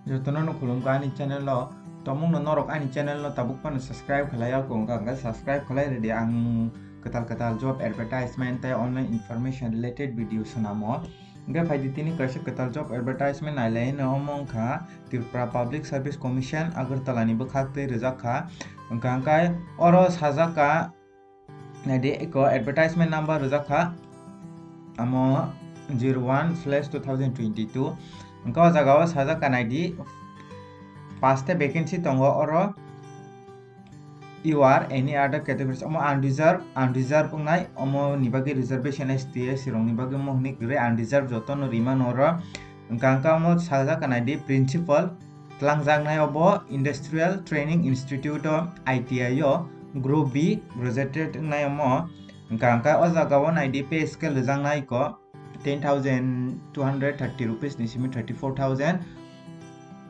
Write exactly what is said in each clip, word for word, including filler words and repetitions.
Jotono no khulumkha ani channel o. Tomungno norok ani channel no tabuk phano subscribe khlai ya kho, wngkha hwnkhe subscribe khlai rwdi. Ang kwtal kwtal job advertisement tei online information related video swnamo. Hwnkhe phaidi tini kaisa kwtal job advertisement nailai no, omo wngkha Tripura Public Service Commission Agartala ni bwkhak twi rwjak kha. Wngkha hwnkhe oro sajak kha, naidi eko advertisement number rwjak kha, amo zero one slash two thousand twenty-two. Wngkha o jaga o sajak kha, naidi paste vacancy tongo oro. You are any other categories, omo unreserved, unreserved wngnai, omo ni bagwi reservation S T, S C rok ni bagwi omo hwnwi kwrwi unreserved joto no rima noro. Wngkha hwnkhe omo sajak kha, naidi principal twlangjaknai obo Industrial Training Institute o, I T I o, Group B graduated wngnai omo. Wngkha hwnkhe o jaga o naidi pay scale rwjaknai kho ten thousand two hundred thirty rupees ni simi thirty four thousand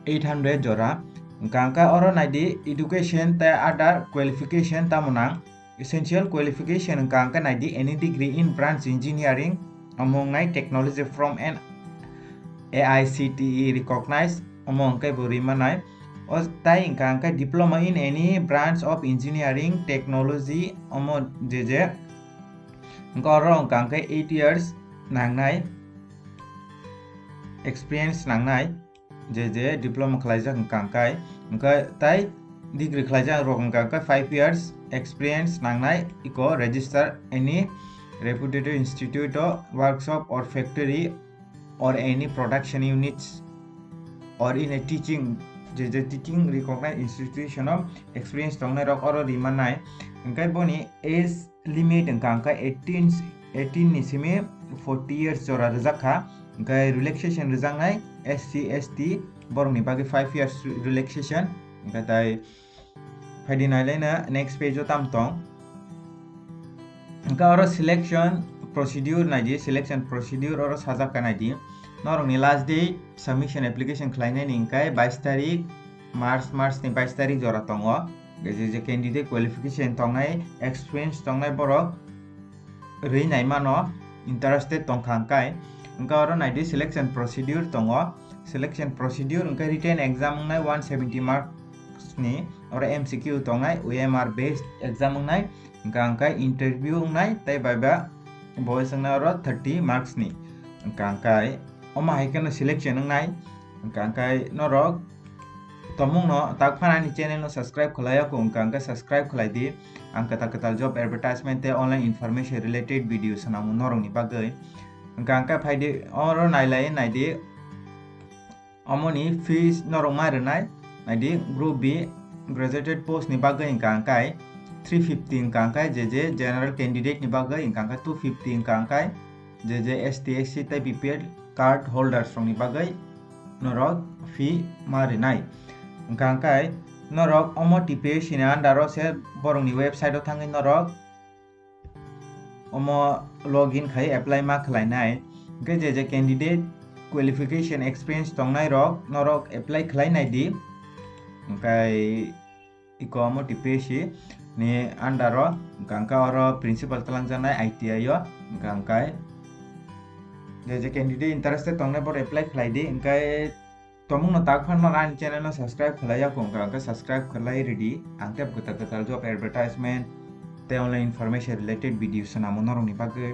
eight hundred jora. Wngkha hwnkhe oro naidi education tei other qualification tamo nang. Essential qualification wngkha hwnkhe naidi any degree in branch engineering, omo wngnai technology from an A I C T E recognized, omo hwnkhe bo rima nai. O tai wngkha hwnkhe diploma in any branch of engineering, technology, omo je je. Wngkha oro wngkha hwnkhe eight years nangnai, experience nangnai, je je diploma khlaijak wngkha hwnkhe, wngkha tai degree khlaijak rok wngkha hwnkhe five years experience nangnai, iko register any reputed institute o, workshop or factory or any production units or in a teaching, je je teaching recognized institution o experience tongnai rok oro rima nai. Hwnkhe boni age limit wngkha hwnkhe eighteen, eighteen ni simi forty years jora rwjak kha, hwnkhe relaxation rwjaknai S C, S T borokni bagwi five years relaxation. Hwnkhe tai phaidi nailaina next page o tam tong. Hwnkhe oro selection procedure naidi, selection procedure oro sajak kha naidi. Norokni last date submission application khlainani hwnkhe bais tarik March, March ni bais tarik jora tongo. Je je candidate qualification tongnai, experience tongnai borok rwi naimano interested tongkha hwnkhe, hwnkhe oro naidi selection procedure tongo. Selection procedure hwnkhe written exam wngnai one seventy marks ni, oro M C Q tongnai, O M R based exam wngnai, hwnkha hwnkhe interview wngnai tei baiba boys wngnai oro thirty marks ni. Hwnkha hwnkhe omo hai kheno selection wngnai. Hwnkha hwnkhe norok tomungno tak phano ani channel no subscribe khlai ya kho, hwnkha hwnkhe subscribe khlai di. Ang kwtal kwtal job advertisement tei online information related video swnamo norokni bagwi. Hwnkha hwnkhe phaidi oro nailai naidi. Omoni fees norok ma rwnai, naidi group B graduated post ni bagwi hwnkha hwnkhe three fifty hwnkha hwnkhe je je general candidate ni bagwi hwnkha hwnkhe two fifty hwnkha hwnkhe je je S T, S C tei B P L card holders rokni bagwi norok fee ma rwnai. Hwnkha hwnkhe norok omo T P S C ni under o se borokni website o thangwi norok omo login khai apply ma khlainai. Hwnkhe je je candidate qualification experience tongnai rok norok apply khlainai di. Hwnkhe iko omo T P S C ni under o hwnkha hwnkhe oro principal twlangjaknai I T I o hwnkha hwnkhe je je candidate interested tongnai borok apply khlai di. Hwnkhe tomungno tak phano ani channel no subscribe khlai ya kho, hwnkha hwnkhe subscribe khlai rwdi. Ang tei kwtal kwtal job advertisement tei online information related video swnamo norokni bagwi.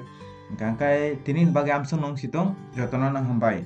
Hwnkha hwnkhe tini ni bagwi amsong nung si tong, jotono no hambai.